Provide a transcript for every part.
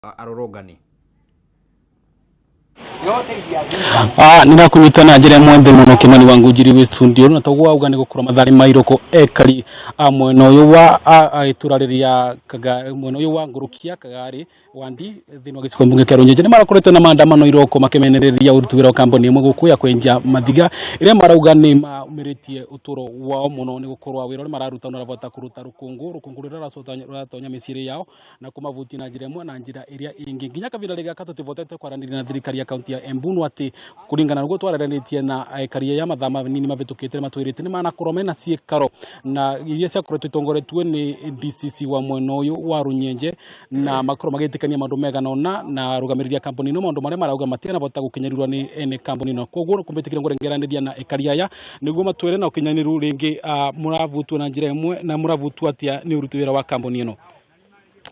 Arũrũngani. Nĩrakunyita na njĩra ĩmwe thĩ mũno Kĩmani wa Ngunjiri wĩ studio na toguo wauga nĩ gũkorwo matharĩ mairũkũ ekari a mwena ũyũ wa itũra rĩrĩa mwena ũyũ wa Ngũrũkia Kagarĩ Wandi thĩinĩ wa gĩcigo mbunge kĩa Rũnyenje nĩ marakoretwo na maandamano iroko makĩmenereria ũruti wĩra wa kambuni ĩmwe gũkũ ya kwenja mathiga ĩrĩa marauga nĩ maumĩrĩtie ũtũro wao mũno nĩ gũkorwo wĩra ũrĩa mararuta ũrabota kũruta rũkũngũ rũkũngũ rũrĩa rũratonya mĩciĩ yao na kũmavutia na njĩra ĩmwe na njĩra ĩrĩa ĩngĩ nginya kahinda rĩrĩa tũtivotete kwaranĩria na thirikari ya kaunti ya Embu no atĩ kũringana na ũguo twaranĩtie na aikari ya mathaa manini mavĩtũkĩte matwĩrĩte nĩ manakorwo mena ciĩkaro na iria ciakoretwo itongoretio nĩ DCC wa mwena ũyũ wa Runyenje na makorwo magĩtĩkania maũndũ megana ũna na arũgamĩrĩri a kambuni ĩno maũndũ marĩa marauga matianabota gũkinyanĩrwo nĩ ene kambuni ĩno. Koguo kũmbĩtĩkĩra ngũrengeranĩria na aikari aya nĩguo matwĩre na ũkinyanĩru rĩngĩ mũravutwo na njĩra ĩmwe na mũravutwo atĩa nĩ ũruti wĩra wa kambuni ĩno.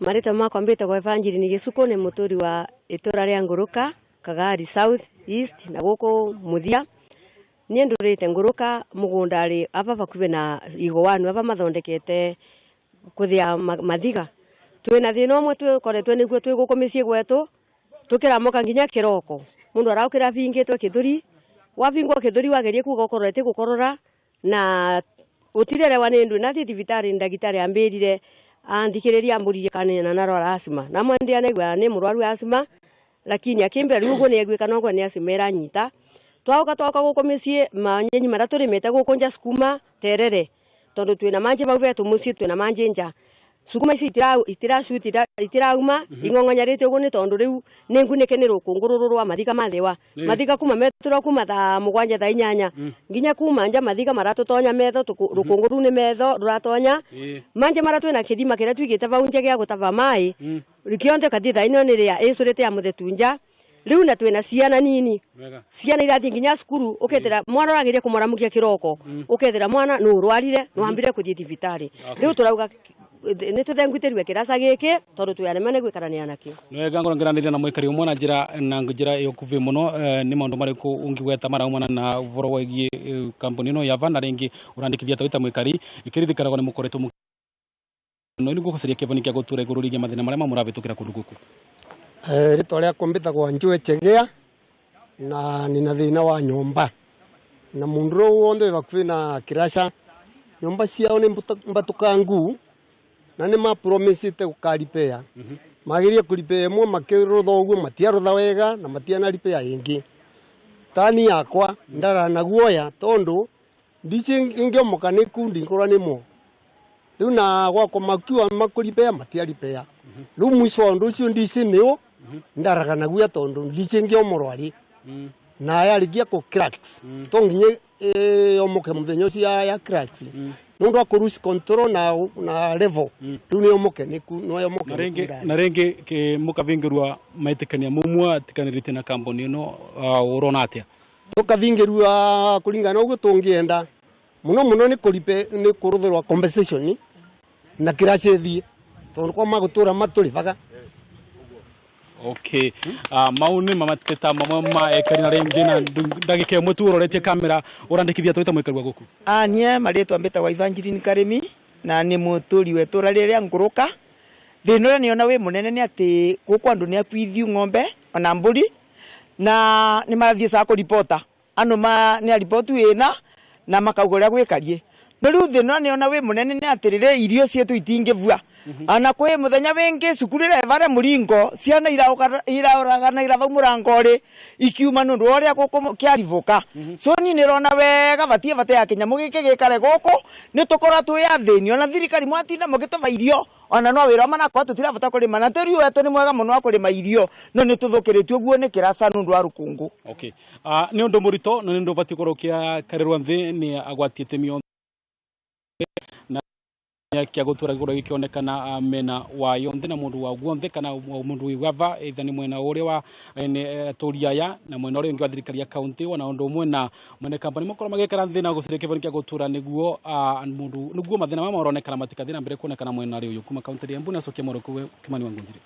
Marĩtwa makwa mbĩtagwo Evangeline Gĩcukũ, nĩ mũtũri wa itũra rĩa Ngũrũka, Kagari South East na gũkũ mũthia. Niĩ ndũrĩte Ngũrũka mũgũnda rĩ aba bakuhĩ na Igowanu aba mathondekete kũthĩa mathiga. Twĩna thĩna ũmwe twĩkoretwo nĩguo twĩ gũkũ mĩciĩ gwetũ, tũkĩramoka nginya kĩroko. Mũndũ araũkĩra abingĩtwo kĩthũri, wabingwo kĩthũri wageria kuga ũkorore ti gũkorora na ũtirerewa nĩ ndũ. Nathiĩ thibitarĩ ndagĩtarĩ ambĩrire anthikĩrĩria ambũririe kana nĩ narwara asthma. Namwambia naigua nĩ mũrwaru asthma lakini akĩmbĩra rĩu ũguo nĩ aiguĩka no nĩ asthma ĩranyita. Twaũka twaũka gũkũ mĩciĩ manyenyi marĩa tũrĩmĩte gũkũ nja sukuma terere tondũ twĩna manjĩ vau vetũ mũciĩ twĩna manjĩ nja sukuma ici itirauma ing'ong'onyarĩte ũguo nĩ tondũ rĩu nĩ ngunĩke nĩ rũkũngũ rũrũ rwa mathiga mathiwa mathiga kuma metũra kuma thaa 7 thaa 8 nginya kuma nja mathiga maratũtonya metho rũkũngũ rũu nĩ metho rũratonya manjĩ marĩa twĩna kĩthima kĩrĩa tũigĩte vau nja gĩa gũtaba maĩ kĩonthe ũkathiĩ thaa ĩno nĩ rĩa ĩcũrĩte ya mũthetu nja rĩu na twĩna ciana nini ciana irathiĩ nginya cukuru ũkethera mwana ũrageria kũmũramũkia kĩroko ũkethera mwana nĩ ũrwarire nĩ wambire kũthiĩ thibitarĩ. Rĩu tũrauga nĩ tũthengutĩrue kĩraca gĩkĩ tondũ twĩ areme nĩ gwĩkarania nakĩo. Nĩ wega ngũrongeranĩria na mũikari ũmwe na njĩra ya ũkuhĩ mũno. Nĩ maũndũ marĩkũ ũngĩgweta maraumana na ũhoro wĩgiĩ kambuni ĩno ya va na rĩngĩ ũrandĩkithia ta wĩ ta mũikari ĩkĩririkanagwo nĩ mũkoretwo no nĩguo gũcaria kĩboni kĩa gũtũra igũrũ rĩgiĩ mathĩna marĩa mamũravĩtũkĩra kũndũ gũkũ? Rĩtwa rĩakwa mbĩtagwo Njue Chegea na nina thĩna wa nyũmba na mundu ũrĩa wothe wĩ hakuhĩ na kĩraca nyũmba ciao nĩ mbatũkangu na nĩ mapromisĩte gũkaripea magerie kũripea ĩmwe makĩrũtha ũguo matiarũtha wega na matianaripea ĩngĩ tani yakwa ndara na guoya tondũ ndici ingĩomoka nĩ kundi ngorwa nĩmo rĩu na gwakwa makiuga makũripea matiaripea rĩu mwisho wa ũndũ ũcio ndici nĩũ ndaraga na guoya tondũ ndici ngĩomorwa rĩ na yarĩkia kũ cracks to nginya yomoke mũthenya ũcio ya cracks nĩ ũndũ wa kũ lose control na level rĩu nĩ yomoke nĩ no yomoke. Na rĩngĩ na rĩngĩ mũkavingĩrua maĩtĩkania mumwe atikanĩrĩte na kambuni ĩno, ũrona atĩa? Tũkavingĩrua kũringana na ũguo tũngĩenda mũno mũno nĩ kũripe nĩ kũrũthĩrwa compensation na kĩraci ĩthiĩ tondũ kwa magũtũra matũrĩbaga. Okay, mau nĩ mamateta mamwe ma ekari na rĩngĩ na ndagĩka ĩmwe tu ũroretie kamera ũrandĩkithia twĩta mũikari wa gũkũ. Niĩ marĩtwa mbĩtagwo Evangeline Karĩmi na nĩ mũtũri wa itũra rĩrĩa Ngũrũka. Thĩna ũrĩa nĩona wĩ mũnene nĩ atĩ gũkũ andũ nĩ akuithiu ng'ombe ona mbũri na nĩ marathiĩ ca kũripota andũ ma nĩ aripoti wĩna na makauga ũrĩa gwĩkariĩ no rĩu thĩna ũrĩa nĩona wĩ mũnene nĩ atĩ rĩrĩ irio cietũ itingĩbua ona kwĩ mũthenya wĩngĩ cukuru ĩrĩa ĩ varĩa mũringo ciana iraũraganaira vau mũrango rĩ ikiuma nĩ ũndũ wa ũrĩa gũkũ kĩaribũka. So niĩ nĩrona wega batie bata ya kĩnyamũ gĩkĩ gĩkare gũkũ nĩ tũkorwo twĩ athĩni ona thirikari mwatinda mũgĩtũba irio ona no wĩra manakorwo tũtirabota kũrĩma na tĩri wetũ nĩ mwega mũno wa kũrĩma irio no nĩ tũthũkĩrĩtio ũguo nĩ kĩraca nĩ ũndũ wa rũkũngũ. Okay, nĩ ũndũ mũritũ na nĩ ũndũ ũbatiĩ gũkorwo ũkĩakarĩrwo nthĩ nĩ agwati itemi othe na kĩa gũtũra gĩkorwo gĩkĩonekana mena wa yonthe na mũndũ wa guothe kana mũndũ wĩ gava either nĩ mwena ũrĩa wa nĩ atũri aya na mwena ũrĩa ũngĩ wa thirikari ya kaunti ona ũndũ ũmwe na mwene kambuni makorwo magĩkara thĩ na gũcaria kĩboni kĩa gũtũra nĩguo mũndũ nĩguo mathĩna maya maronekana matikathiĩ na mbere kuonekana mwena ũyũ. Kuma kaunti ya Embu nacokia mwaro kũwe Kimani wa Ngunjiri.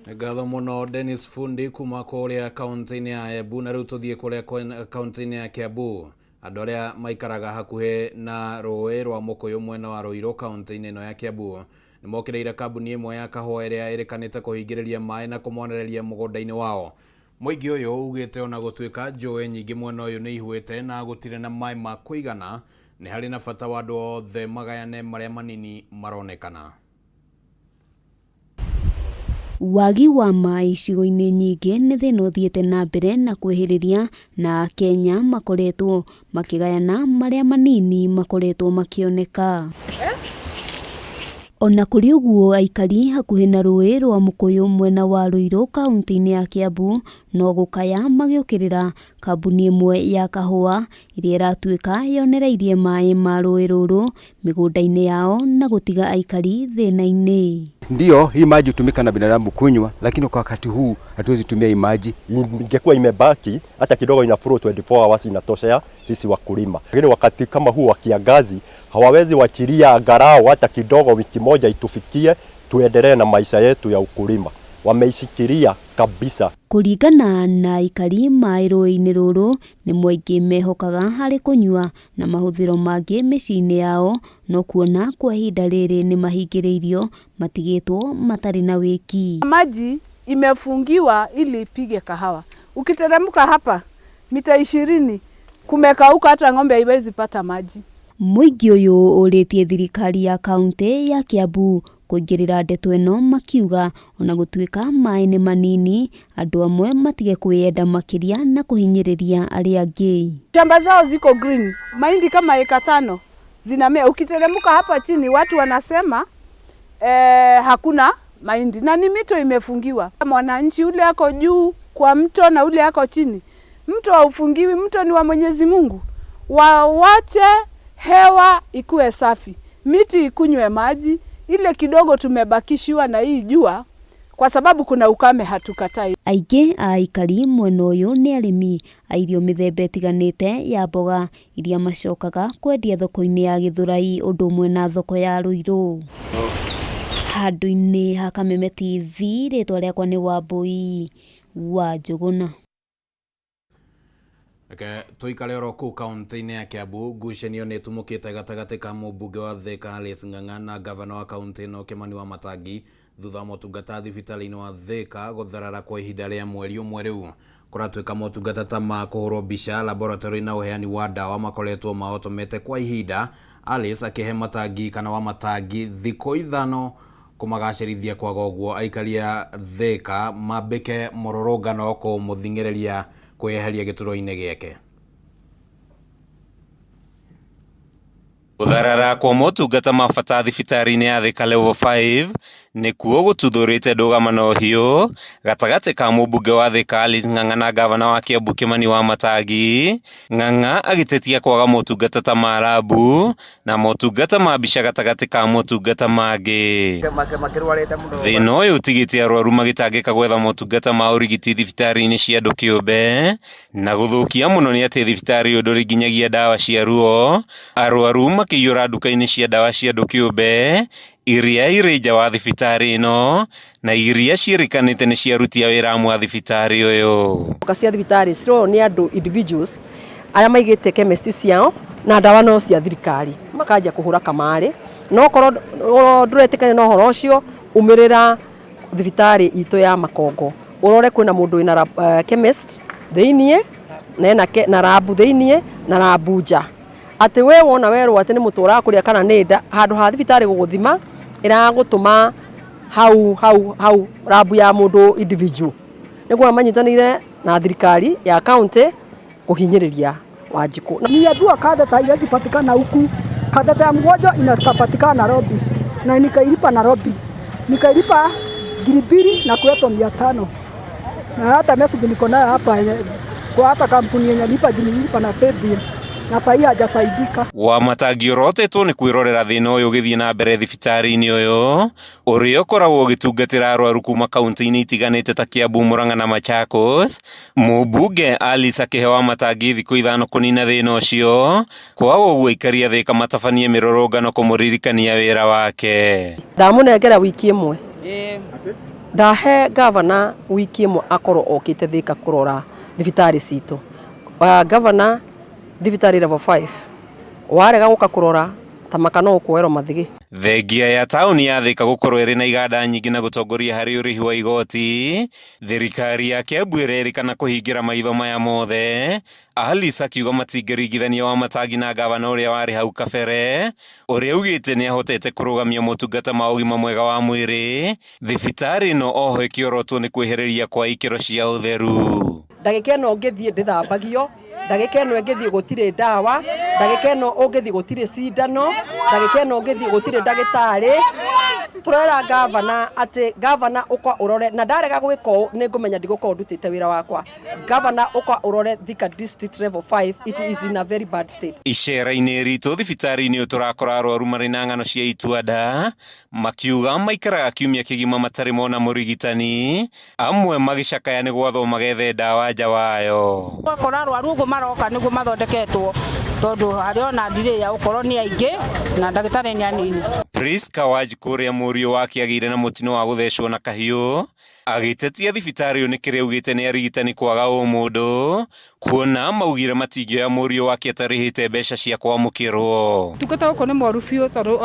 Ngatho mũno Dennis Fundi kuma kũrĩa kaunti-inĩ ya Embu. Na rĩu tũthiĩ kũrĩa kaunti-inĩ ya Kiambu. Andũ arĩa maikaraga hakuhĩ na rũĩ rwa Mũkũyũ mwena wa Ruiru kaunti-inĩ ĩno ya Kiambu nĩ Nĩ mokĩrĩire kambuni ĩmwe ya kahũa ĩrĩa ĩrĩkanĩte kũhingĩrĩria maĩ na kũmonereria mũgũnda-inĩ wao. Mũingĩ ũyũ ugĩte ona gũtuĩka njũĩ nyingĩ mwena ũyũ nĩ ihuĩte na gũtirĩ na maĩ ma kũigana, nĩ harĩ na bata wa andũ othe magayane marĩa manini maronekana. Wagi wa maĩ icigo-inĩ nyingĩ nĩ thĩna ũthiĩte na mbere na kwĩhĩrĩria, na Akenya makoretwo makĩgayana marĩa manini makoretwo makĩoneka. Ona kũrĩ ũguo, aikari hakuhĩ na rũĩ rwa Mũkũyũ mwena wa Ruiru kaunti-inĩ ya Kiambu no gũkaya magĩũkĩrĩra kambuni ĩmwe ya kahũa ĩrĩa ĩratuĩka yonereirie maĩ ma rũĩ rũrũ mĩgũnda-inĩ yao na gũtiga aikari thĩna-inĩ. Ndio hii maji hutumika na binadamu kunywa, lakini kwa wakati huu hatuwezi tumia hii maji. Ingekuwa imebaki hata kidogo, ina flow 24 hours inatoshea sisi wakulima, lakini wakati kama huu wa kiangazi hawawezi wachilia angalau hata kidogo, wiki moja itufikie, tuendelee na maisha yetu ya ukulima. Wameishikilia kabisa. Kũringana na aikari, maĩ rũĩ-inĩ rũrũ nĩ mũingĩ mehokaga harĩ kũnyua na mahũthĩro mangĩ mĩciĩ-inĩ yao, no kuona kwa ihinda rĩrĩ nĩ mahingĩrĩirio matigĩtwo matarĩ na wĩki. Maji imefungiwa ili ipige kahawa. Ukiteremka hapa mita 20 kumekauka, hata ng'ombe haiwezi pata maji. Mũingĩ ũyũ ũrĩtie thirikari ya kaunti ya Kiambu kũingĩrĩra ndeto ĩno, makiuga ona gũtuĩka maĩ nĩ manini, andũ amwe matige kwĩyenda makĩria na kũhinyĩrĩria arĩa angĩ. Shamba zao ziko green, mahindi kama eka 5 zinamea. Ukiteremka hapa chini watu wanasema hakuna mahindi na ni mito imefungiwa. Mwananchi ule ako juu kwa mto na ule ako chini, mto haufungiwi, mto ni wa Mwenyezi Mungu. Wawache hewa ikuwe safi, miti ikunywe maji, ile kidogo tumebakishiwa na hii jua kwa sababu kuna ukame hatukatai. Aingĩ a aikari mwena ũyũ nĩ arĩmi a irio mĩthemba ĩtiganĩte ya mboga iria macokaga kwendia thoko-inĩ ya Gĩthũrai ũndũ ũmwe na thoko ya Ruiru. Handũ-inĩ ha Kameme TV, rĩtwa rĩakwa nĩ Wambui wa Njũgũna. Reke tuikare oro kũu kaunti-inĩ ya Kiambu, ngucanio nĩ ĩtumũkĩte gatagatĩ ka mũmbunge wa Thika Alice Ng'ang'a na gavana wa kaunti ĩno Kimani Wamatangi thutha wa motungata thibitarĩ-inĩ wa Thika gũtharara kwa ihinda rĩa mweri ũmwe rĩu. Kũratuĩka motungata ta ma kũhũrwo mbica, laboratory na ũheani wa ndawa makoretwo mahotomete kwa ihinda, Alice akĩhe Matangi kana Wamatangi thikũ 5 kũmagacĩrithia kwaga ũguo aikari a Thika mambĩke mũrũrũngano kũmũthing'ĩrĩria kwĩyeheria gĩturwa-inĩ gĩake. Gũtharara kwa motungata ma bata thibitarĩ-inĩ ya Thika Level 5 nĩkuo gũtuthũrĩte ndũgamano hiũ gatagatĩ ka mũmbunge wa Thika Alice Ng'ang'a na gavana wa Kiambu Kimani Wamatangi. Ng'ang'a agĩtetia kwaga motungata ta ma rabu na motungata ma mbica gatagatĩ ka motungata mangĩ. Thĩna ũyũ ũtigĩte arwaru magĩtangĩka gwetha motungata ma ũrigiti thibitarĩ-inĩ cia andũ kĩũmbe, na gũthũkia mũno nĩ atĩ thibitarĩ ũyũ ndũrĩ nginyagia ndawa cia ruo, arwaru makĩiyũra nduka-inĩ cia ndawa cia andũ kĩũmbe iria irĩ nja wa thibitarĩ ĩno na iria ciĩrĩkanĩte nĩ cia aruti a wĩra amwe a thibitarĩ ũyũ. Nduka cia thibitarĩ cirorwo nĩ andũ individuals arĩa maigĩte chemist ciao na ndawa no cia thirikari, makanjia kũhũra kamarĩ, no korwo ndũretĩkania na ũhoro ũcio, umĩrĩra thibitarĩ itũ ya Makongo ũrore kwĩna mũndũ wĩna chemist thĩiniĩ na ena na rabu thĩiniĩ na rabu nja, atĩ we wona werwo atĩ nĩ mũtwe ũrakũrĩa kana nĩ nda, handũ ha thibitarĩ gũgũthima ĩragũtũma hau hau hau rabu ya mũndũ individual, nĩguo manyitanĩire na thirikari ya county kũhinyĩrĩria Wanjikũ. Niliambiwa catheter haiwezi patikana huku, catheter ya mgonjwa inapatikana Nairobi, na nikailipa Nairobi, nikailipa 2,000 na kuletwa 500, na hata message niko nayo hapa kwa hata kampuni yenye nilipa, nilipa na paybill na sahi hajasaidika. Wamatangi ũrotetwo nĩ kwĩrorera thĩna ũyũ ũgĩthiĩ na mbere thibitarĩ-inĩ ũyũ ũrĩa ũkoragwo ũgĩtungatĩra arwaru kuma kaunti-inĩ itiganĩte ta Kiambu, Murang'a na Machakos. Mũmbunge Alice akĩhe Wamatangi thikũ 5 kũnina thĩna ũcio, kwaga ũguo aikari a Thika matabanie mĩrũrũngano kũmũririkania wĩra wake. Ndamũnengera wiki ĩmwe, ndahe gavana wiki ĩmwe akorwo okĩte Thika kũrora thibitarĩ citũ. Gavana thibitarĩ level 5 warega gũka kũrora Tamaka no ũkuoerwo mathĩgĩ. Thengia ya taũni ya Thika gũkorwo ĩrĩ na iganda nyingĩ na gũtongoria harĩ ũrĩhi wa igoti, thirikari ya Kiambu ĩrerĩkana kũhingĩra maitho maya mothe. Alice akiuga matingĩringithania Wamatangi na ngavana ũrĩa warĩ hau kabere, ũrĩa augĩte nĩahotete kũrũgamia motungata ma ũgima mwega wa mwĩrĩ thibitarĩ ĩno oho ĩkĩorotwo nĩ kwĩhĩrĩria kwa ikĩro cia ũtheru. Ndagĩka ĩno ũngĩthiĩ ndĩthambagio, ndagĩka ĩno ĩngĩthiĩ gũtirĩ ndawa, ndagĩka ĩno ũngĩthiĩ gũtirĩ cindano, ndagĩka ĩno ũngĩthiĩ gũtirĩ ndagĩtarĩ. Tũrera gavana atĩ gavana ũka ũrore, na ndarega gwĩka ũũ nĩ ngũmenya ndigũkorwo ndutĩte wĩra wakwa. Gavana ũka ũrore Thika District Level 5, it is in a very bad state. Icera-inĩ ritũ thibitarĩ-inĩ ũyũ tũrakora arwaru marĩ na ng'ano cia itua-nda makiuga maikaraga kiumia kĩgima matarĩ mona mũrigitani, amwe magĩcakaya nĩ gwathwo magethe ndawa nja wayo. Ũgakora arwaru ũguo maroka nĩguo mathondeketwo tondũ harĩ ona ndirĩ ya gũkorwo nĩ aingĩ na ndagĩtarĩ nĩ anini. Priska Wanjikũ ũrĩa mũriũ wake agĩire na mũtino wa gũthecwo na kahiũ agĩtetia thibitarĩ ũyũ nĩ kĩrĩa augĩte nĩ arigitani kwaga ũmũndũ kuona maugire matingĩoya mũriũ wake atarĩhĩte mbeca cia kwamũkĩrwo. Tungata gũkũ nĩ moru biũ tondũ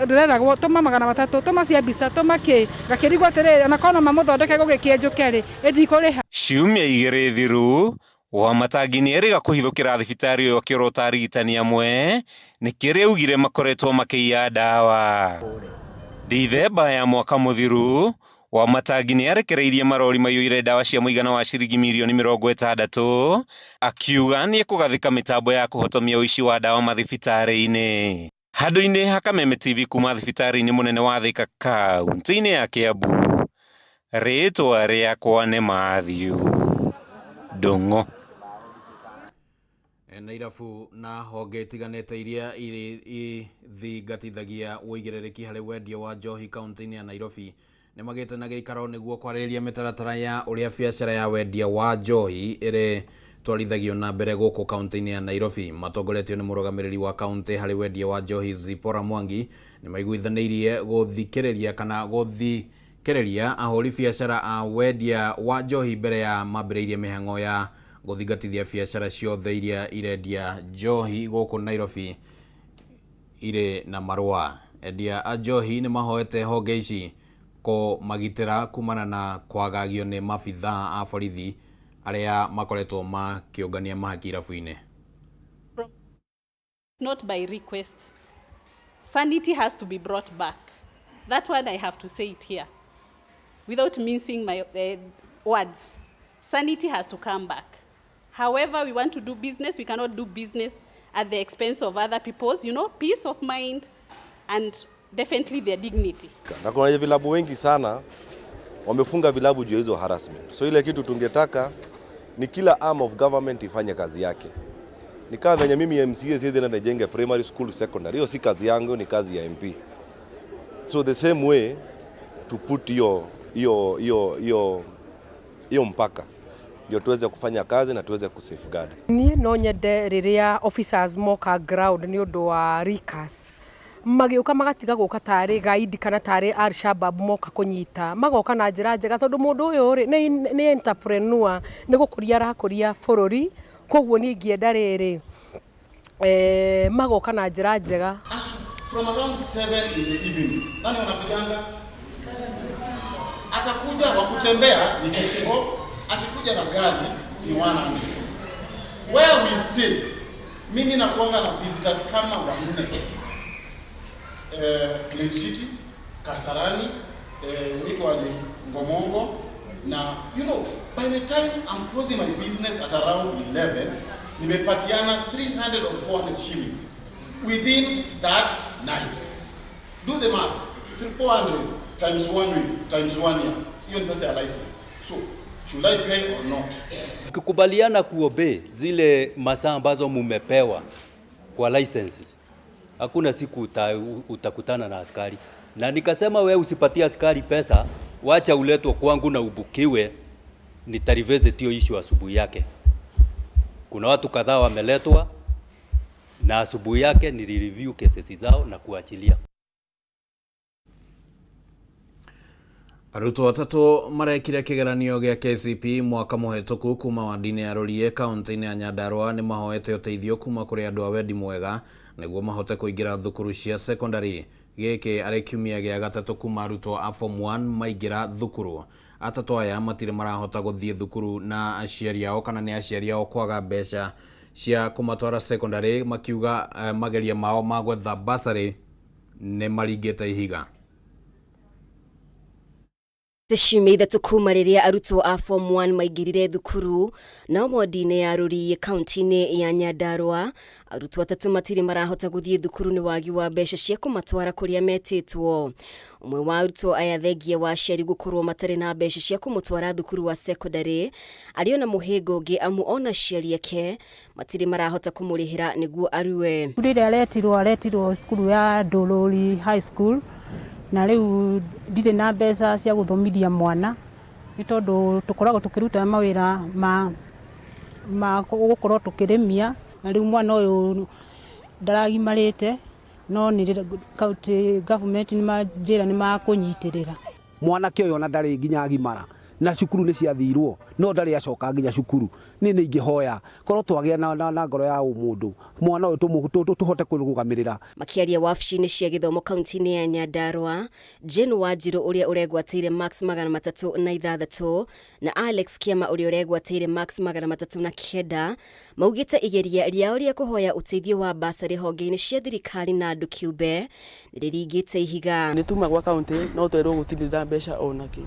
ndĩreragwo tũma 300, tũma cia mbica, tũma kĩ, ngakĩrigwo atĩrĩrĩ ona korwo no mamũthondeke gũgĩkĩenjũke rĩ, ĩ ndikũrĩha. Ciumia igĩrĩ thiru Wamatangi nĩ erĩga kũhithũkĩra thibitarĩ ũyũ akĩorota arigitani amwe nĩ kĩrĩa augire makoretwo makĩiya ndawa. Dithemba ya mwaka mũthiru Wamatangi nĩ arekereirie marori maiyũire ndawa cia mũigana wa ciringi mirioni 60 akiuga nĩ ekũgathĩka mĩtambo ya kũhotomia ũici wa ndawa mathibitarĩ-inĩ. Handũ-inĩ ha Kameme TV kuma thibitarĩ-inĩ mũnene wa Thika kaunti-inĩ ya Kiambu, rĩtwa rĩakwa nĩ Matthew Ndung'u. Na irabu na honge itiganĩte iria ithingatithagia ũigĩrĩrĩki harĩ wendia wa njohi kaunti-inĩ ya Nairobi nĩ magĩte na gĩikaro nĩguo kwarĩrĩria mĩtaratara ya ũrĩa biacara ya wendia wa njohi ĩrĩ twarithagio na mbere gũkũ kaunti-inĩ ya Nairobi. Matongoretio nĩ mũrũgamĩrĩri wa kaunti harĩ wendia wa njohi Zipporah Mwangi nĩ maiguithanĩirie gũthikĩrĩria kana gũthikĩrĩria ahũri biacara a wendia wa njohi mbere ya mambĩrĩirie mĩhang'o ya gũthingatithia biacara ciothe iria irendia njohi gũkũ Nairobi irĩ na marũa. Endia a njohi nĩ mahoete honge ici kũmagitĩra kumana na kwagagio nĩ maabithaa a borithi arĩa makoretwo makĩũngania mahaki irabu-inĩ. Not by request. Sanity has to be brought back. That one I have to say it here without mincing my words. Sanity has to come back. However we want to do business, we cannot do business at the expense of other people's, peace of mind and definitely their dignity. Na kuna vilabu wengi sana wamefunga vilabu juu ya hizo harassment. So ile kitu tungetaka ni kila arm of government ifanye kazi yake. Ni kama venye mimi MCA siwezi enda nijenge primary school, secondary. Hiyo si kazi yangu, ni kazi ya MP. So the same way to put hiyo mpaka ndio tuweze kufanya kazi na tuweze kusafeguard. Niĩ no nyende rĩrĩa officers moka ground nĩ ũndũ wa recas magĩũka magatiga gũka tarĩ gaidi kana tarĩ Al-Shabaab moka kũnyita, magoka na njĩra njega tondũ mũndũ ũyũ rĩ nĩ entrepreneur, nĩ gũkũria arakũria bũrũri, koguo niĩ ingĩenda rĩrĩ magoka na njĩra njega. From around 7 in the evening, nani wanakujanga? Atakuja wa kutembea ni 54, akikuja na gari ni 100. Where we stay, mimi nakuanga na visitors kama wanne. Clean City, Kasarani, itwaje Ngomongo, na by the time I'm closing my business at around 11, nimepatiana 300 or 400 shillings within that night. Do the maths, 400 times 1 week times 1 year. Hiyo ni pesa ya license. So, should I pay or not? Ukikubaliana kuobey zile masaa ambazo mumepewa kwa licenses, hakuna siku utakutana na askari. Na nikasema we usipatie askari pesa, wacha uletwe kwangu na ubukiwe, nitarevisit hiyo issue asubuhi yake. Kuna watu kadhaa wameletwa na asubuhi yake nilireview cases zao na kuachilia. Arutwo atatũ marekire kĩgeranio gĩa KCPE mwaka mũhetũku kuma wandi-inĩ ya Rũriĩ kaunti-inĩ ya Nyandarua nĩ mahoete ũteithio kuma kũrĩ andũ a wendi mwega Nĩguo mahote kũingĩra thukuru cia secondary. Gĩkĩ arĩ kiumia gĩa gatatũ kuma arutwo a form 1 maingĩra thukuru. Atatũ aya matirĩ marahota gũthiĩ thukuru na aciari ao kana nĩ aciari ao kwaga mbeca cia kũmatwara secondary, makiuga mageria mao ma gwetha bursary nĩ maringĩte ihiga. Ciumia 3 kuma rĩrĩa arutwo a form 1 maingĩrire thukuru, no wodi-inĩ ya Rũriĩ kaunti-inĩ ya Nyandarua arutwo 3 matirĩ marahota gũthiĩ thukuru nĩ wagi wa mbeca cia kũmatwara kũrĩa metĩtwo. Ũmwe wa arutwo aya thengia wa aciari gũkorwo matarĩ na mbeca cia kũmũtwara thukuru wa secondary arĩ ona mũhĩnga ũngĩ, amu ona aciari ake matirĩ marahota kũmũrĩhĩra nĩguo arue. Rĩrĩa aretirwo cukuru ya Ndũrũri High School, na rĩu ndirĩ na mbeca cia gũthomithia mwana nĩ tondũ tũkoragwo tũkĩruta mawĩra ma gũkorwo tũkĩrĩmia, na rĩu mwana ũyũ ndaragimarĩte, no nĩ county government nĩ manjĩra nĩ makũnyitĩrĩra. Mwanake ũyũ ona ndarĩ nginya agimara na cukuru nĩ ciathirwo, no ndarĩ acoka nginya cukuru. Niĩ nĩ ingĩhoya korwo twagĩa na ngoro ya ũmũndũ, mwana ũyũ tũhote kũrũgamĩrĩra. Makĩaria wabici-inĩ cia gĩthomo kaunti-inĩ ya Nyandarua, Jane Wanjiru ũrĩa ũregwatĩire marks 306 na Alex Kĩama ũrĩa ũregwatĩire marks 309 maugĩte igeria rĩao rĩa kũhoya ũteithio wa basarĩ honge-inĩ cia thirikari na andũ kĩũmbe nĩ rĩringĩte ihiga. Nĩ tuma gwa kaunti no twerwo gũtirĩ na mbeca ona kĩ.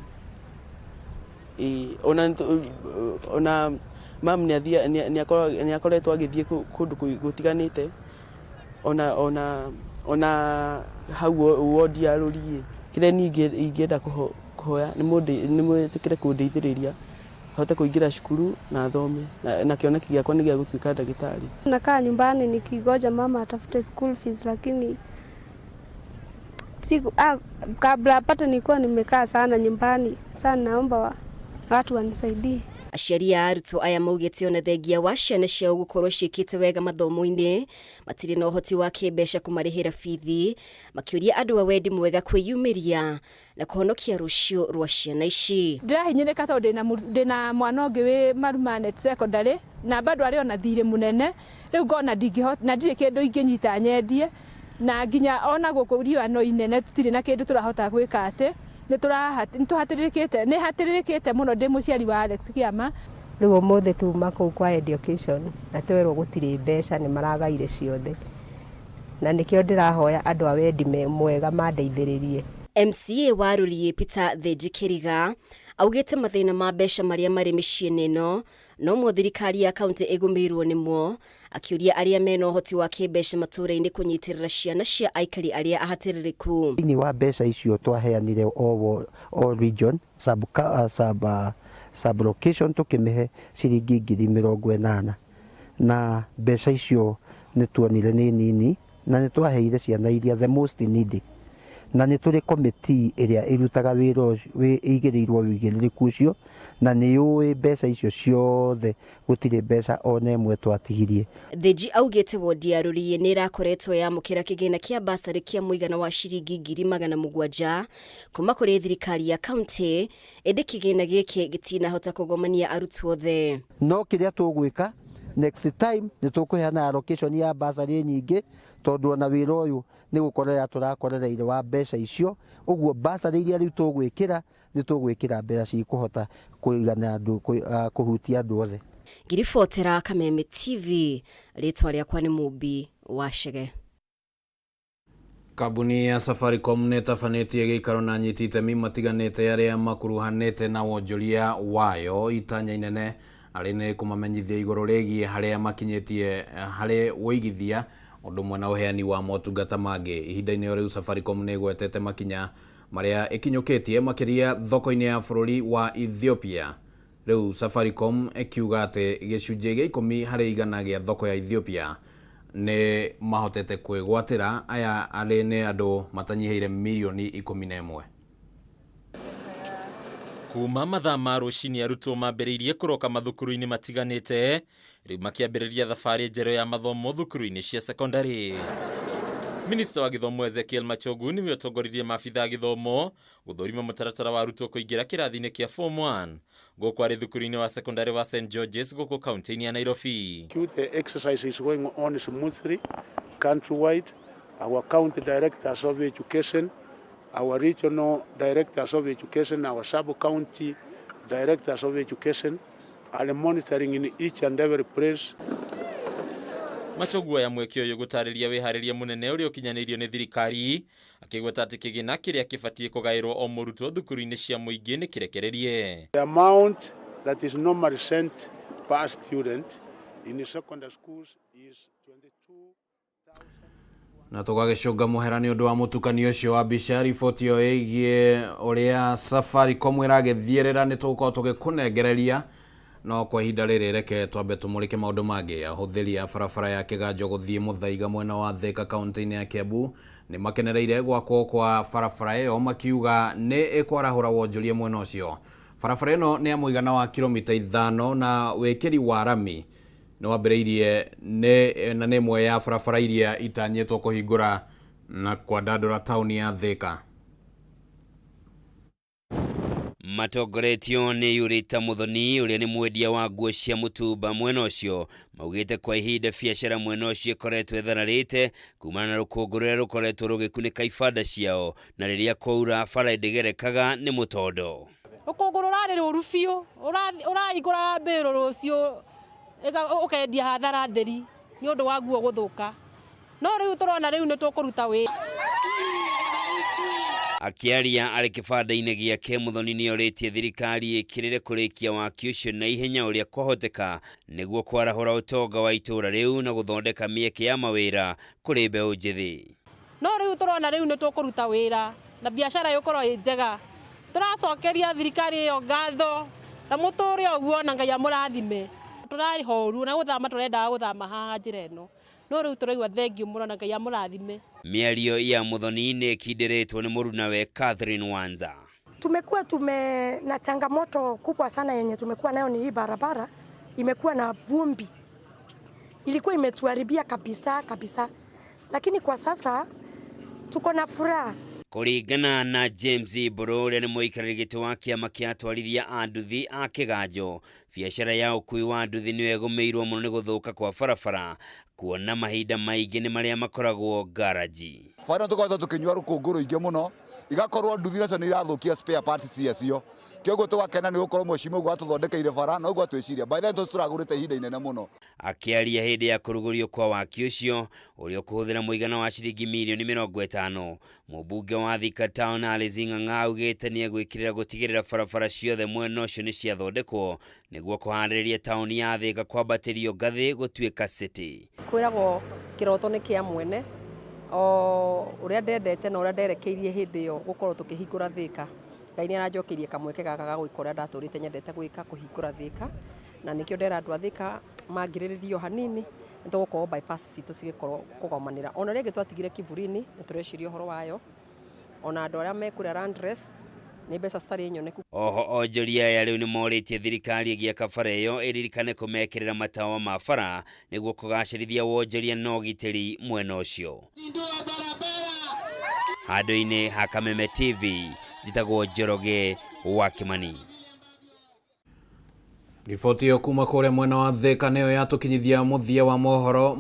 Ona mam nĩ akoretwo agĩthiĩ kũndũ gũtiganĩte, ona hau wodi ya Rũriĩ. Kĩrĩa niĩ ingĩenda kũhoya nĩ mwĩtĩkĩre kũndeithĩrĩria hote kũingĩra cukuru na thome, na kĩoneki gĩakwa nĩ gĩa gũtuĩka ndagĩtarĩ. Nakaa nyumbani nikingoja mama atafute school fees, lakini siku, kabla apate nilikuwa nimekaa sana nyumbani sana, naomba watu wanisaidie. Aciari a arutwo aya maugĩte ona thengia wa ciana ciao gũkorwo ciĩkĩte wega mathomo-inĩ matirĩ na ũhoti wa kĩmbeca kũmarĩhĩra bithi, makĩũria andũ a wendi mwega kwĩyumĩria na kũhonokia rũciũ rwa ciana ici. Ndĩrahinyĩrĩka tondũ ndĩna mwana ũngĩ wĩ Marumanet Secondary na bado arĩ ona thirĩ mũnene, rĩu ngona ndingĩhota na ndirĩ kĩndũ ingĩnyita nyendie, na nginya ona gũkũ riũa no inene tũtirĩ na kĩndũ tũrahota gwĩka atĩ nĩ tũhatĩrĩrĩkĩte, nĩ hatĩrĩrĩkĩte mũno ndĩ mũciari wa Alex Kĩama. Rĩu ũmũthĩ tuma kũu kwa education na twerwo gũtirĩ mbeca, nĩ maragaire ciothe, na nĩkĩo ndĩrahoya andũ a wendi mwega mandeithĩrĩrie. MCA wa Rũriĩ Peter Thenji Kĩriga augĩte mathĩna ma mbeca marĩa marĩ mĩciĩ-inĩ ĩno no mo thirikari ya kaunti ĩgũmĩirwo nĩmo, akĩũria arĩa mena ũhoti wa kĩmbeca matũũra-inĩ kũnyitĩrĩra ciana cia aikari arĩa ahatĩrĩrĩku. Thĩinĩ wa mbeca icio twaheanire o region sub location tũkĩmĩhe ciringi 80,000, na mbeca icio nĩ tuonire nĩ nini na nĩ twaheire ciana iria the most needy, na nĩ tũrĩ committee ĩrĩa ĩrutaga wĩra ĩigĩrĩirwo wĩigĩrĩrĩku ũcio, na nĩ yũĩ mbeca icio ciothe gũtirĩ mbeca ona ĩmwe twatigirie. Thenji augĩte wodi ya Rũriĩ nĩ ĩrakoretwo yamũkĩra kĩgĩna kĩa basarĩ kĩa mũigana wa ciringi 700,000 kuma kũrĩ thirikari ya kaunti, ĩndĩ kĩgĩna gĩkĩ gĩtinahota kũgomania arutwo othe. No kĩrĩa tũgwĩka next time nĩ tũkũheana allocation ya basarĩ nyingĩ, tondũ ona wĩra ũyũ nĩ gũkorera tũrakorereire wa mbeca icio, ũguo basarĩ iria rĩu tũgwĩkĩra nĩ tũgwĩkĩra mbeca cikũhota kũigana andũ, kũhutia andũ othe. Ngiribotera Kameme TV, rĩtwa rĩakwa nĩ Mũmbi wa Chege. Kambuni ya Safaricom nĩ ĩtabanĩtie gĩikaro na anyiti itemi matiganĩte arĩa makuruhanĩte na wonjoria wayo. Itanya inene arĩ nĩ kũmamenyithia igũrũ rĩgiĩ harĩa makinyĩtie harĩ wũigithia ũndũ ũmwe na ũheani wa motungata mangĩ. Ihinda-inĩ o rĩu Safaricom nĩ ĩgwetete makinya marĩa ĩkinyũkĩtie makĩria thoko-inĩ ya bũrũri wa Ethiopia. Rĩu Safaricom ĩkiuga atĩ gĩcunjĩ gĩa 10 harĩ igana gĩa thoko ya Ethiopia nĩ mahotete kwĩgwatĩra. Aya arĩ nĩ andũ matanyihĩire mirioni 11. Kuma mathaa ma rũcinĩ arutwo mambĩrĩirie kũroka mathukuru-inĩ matiganĩte, rĩu makĩambĩrĩria thabarĩ njerũ ya mathomo thukuru-inĩ cia sekondarĩ. Minista wa gĩthomo Ezekiel Machogu nĩwe ũtongoririe maabitha a gĩthomo gũthũrima mũtaratara wa arutwo kũingĩra kĩrathi-inĩ kĩa form 1 gũkũ arĩ thukuru-inĩ wa sekondari wa St George's gũkũ kaunti-inĩ ya Nairobi. The exercise is going on smoothly countrywide. Our county directors of education, our regional directors of education, our sub-county directors of education are monitoring in each and every place. Machogu oya mweke ũyũ gũtarĩria wĩharĩria mũnene ũrĩa ũkinyanĩirio nĩ thirikari akĩgweta atĩ kĩgĩna kĩrĩa kĩbatiĩ kũgaĩrwo o mũrutwo thukuru-inĩ cia mũingĩ nĩ kĩrekererie. The amount that is normally sent per student in the secondary schools is 22. Na tũgagĩcũnga mũhera nĩ ũndũ wa mũtukanio ũcio wa mbica. Riboti ĩyo ĩgiĩ ũrĩa Safaricom ĩragĩthiĩrĩra nĩ tũgũkorwo tũgĩkũnengereria, no kwa ihinda rĩrĩ reke twambe tũmũrĩke maũndũ mangĩ. Ahũthĩri a barabara ya Kĩganjo gũthiĩ Mũthaiga mwena wa Thika kaunti-inĩ ya Kiambu nĩ makenereire gwakwo kwa barabara ĩyo, makiuga nĩ ĩkwarahũra wonjoria mwena ũcio. Barabara ĩno nĩ ya mũigana wa kilomita 5 na wĩkĩri wa rami nĩ wambĩrĩirie na nĩ ĩmwe ya barabara iria itanyĩtwo kũhingũra na kwandandũra taũni ya Thika. Matongoretio nĩ Yurita Muthoni ũrĩa nĩ mwendia wa nguo cia mũtumba mwena ũcio, maugĩte kwa ihinda biacara mwena ũcio ĩkoretwo ĩthararĩte kumana na rũkũngũ rũrĩa rũkoretwo rũgĩkunĩka ibanda ciao, na rĩrĩa kwaura bara ndĩgerekaga nĩ mũtondo. Rũkũngũ rũrarĩ rũru biũ, ũrahingũra mbĩrũ rũciũ ũkendia hathara theri nĩ ũndũ wa nguo gũthũka, no rĩu tũrona rĩu nĩ tũkũruta wĩra. Akĩaria arĩ kĩbanda-inĩ gĩake, Muthoni nĩorĩtie thirikari ĩkĩrĩre kũrĩkia waki ũcio na ihenya ũrĩa kwahoteka nĩguo kwarahũra ũtonga wa itũũra rĩu na gũthondeka mĩeke ya mawĩra kũrĩ mbeũ njĩthĩ. No rĩu tũrona rĩu nĩ tũkũruta wĩra na biacara ĩgũkorwo ĩ njega. Tũracokeria thirikari ĩyo ngatho na mũtũre ũguo na Ngai amũrathime. Tũrarĩ horu na gũthama tũrendaga gũthama haha njĩra ĩno, no rĩu tũraigua thengiũ mũno na Ngai amũrathime. Mĩario ya Muthoni nĩ ĩkindĩrĩtwo nĩ mũrunawe Catherine Wanza. Tumekuwa na changamoto kubwa sana yenye tumekuwa nayo ni hii barabara imekuwa na vumbi, ilikuwa imetuharibia kabisa kabisa, lakini kwa sasa tuko na furaha. Kũringana na James Mburu ũrĩa nĩ mũikarĩri gĩtĩ wa kĩama kĩa atwarithia a nduthi a Kĩganjo, biacara ya ũkui wa nduthi nĩyo ĩgũmĩirwo mũno nĩ gũthũka kwa barabara, kuona mahinda maingĩ nĩ marĩa makoragwo ngaraji. Bara tũkoretwo tũkĩnyua rũkũngũ rũingĩ mũno, igakorwo nduthi nacio nĩ irathũkia spare parts ciacio, kĩoguo tũgakena nĩ gũkorwo mheshimiwa ũguo atũthondekeire bara na ũguo atwĩciria by then tũragũrĩte ihinda inene mũno. Akĩaria hĩndĩ ya kũrugũrio kwa waki ũcio ũrĩa ũkũhũthĩra mũigana wa ciringi mirioni 50, mũmbunge wa Thika Town Alice Ng'ang'a augĩte nĩ egwĩkĩrĩra gũtigĩrĩra barabara ciothe mwena ũcio nĩ ciathondekwo nĩguo kũharĩrĩria taũni ya Thika kwambatĩrio ngathĩ gũtuĩka city. Kwĩragwo kĩroto nĩ kĩa mwene, o ũrĩa ndendete na ũrĩa nderekeirie hĩndĩ ĩyo gũkorwo tũkĩhingũra Thika, Ngai nĩ aranjokeirie kamweke gaka ga gwĩka ũrĩa ndatũrĩte nyendete gwĩka, kũhingũra Thika, na nĩkĩo ndera andũ a Thika mangirĩrĩrio hanini nĩ tũgũkorwo bypass citũ cigĩkorwo kũgomanĩra. Ona rĩngĩ twatigire Kiburini nĩ tũreciria ũhoro wayo, ona andũ arĩa mekũrĩa Landress nĩ mbeca citarĩ nyoneku. Oho onjoria aya rĩu nĩmorĩtie thirikari ĩgĩaka bara ĩyo ĩririkane kũmekĩrĩra matawa ma bara nĩguo kũgacĩrithia wonjoria na ũgitĩri mwena ũcio. Handũ-inĩ ha Kameme TV, njĩtagwo Njoroge wa Kimani. Riboti ĩyo kuma kũrĩa mwena wa Thika nĩyo yatũkinyithia mũthia wa mohoro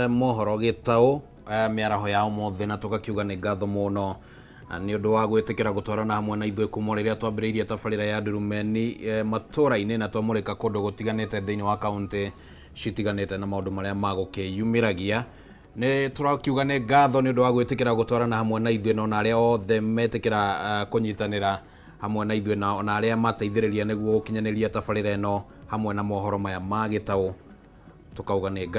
mohoro gĩtaũ mĩaraho ya ũmũthĩ, na tũgakiuga nĩ ngatho mũno nĩ ũndũ wa gwĩtĩkĩra gũtwarana hamwe na ithuĩ kuma rĩrĩa twambĩrĩirie tabarĩra ya ndurumeni matũra-inĩ na twamũrĩka kũndũ gũtiganĩte thĩinĩ wa kaunti citiganĩte na maũndũ marĩa magũkĩyumĩragia. Nĩ tũrakiuga nĩ ngatho nĩ ũndũ wa gwĩtĩkĩra gũtwarana hamwe na ithuĩ, na ona arĩa othe metĩkĩra kũnyitanĩra hamwe na ithuĩ, na ona arĩa mateithĩrĩria nĩguo gũkinyanĩria tabarĩra ĩno hamwe na mohoro maya ma gĩtaũ, tũkauga nĩ ngatho.